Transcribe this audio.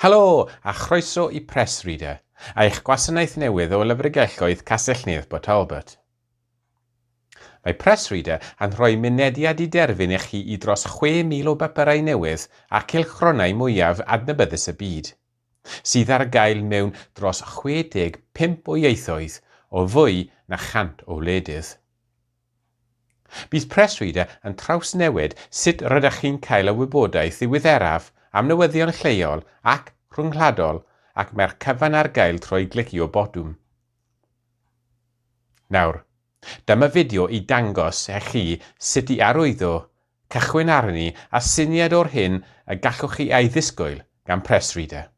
Helo, a chroeso i Press Reader, a eich gwasanaeth newydd o lyfrgelloedd Castell-nedd Port Talbot. Mae Press Reader yn rhoi mynediad diderfyn i chi i dros 6,000 o bapurau newydd a cylchgronau mwyaf adnabyddus y byd, sydd ar gael mewn dros 65 o ieithoedd o fwy na 100 o wledydd. Bydd Pressreader yn trawsnewid sut rydych chi'n cael y wybodaeth ddiweddaraf am newyddion lleol ac rhyngwladol ac mae'r cyfan ar gael trwy glicio botwm. Nawr, dyma fideo i dangos i chi sut i arwyddo, cychwyn arni a syniad o'r hyn y gallwch chi ei ddisgwyl gan Pressreader.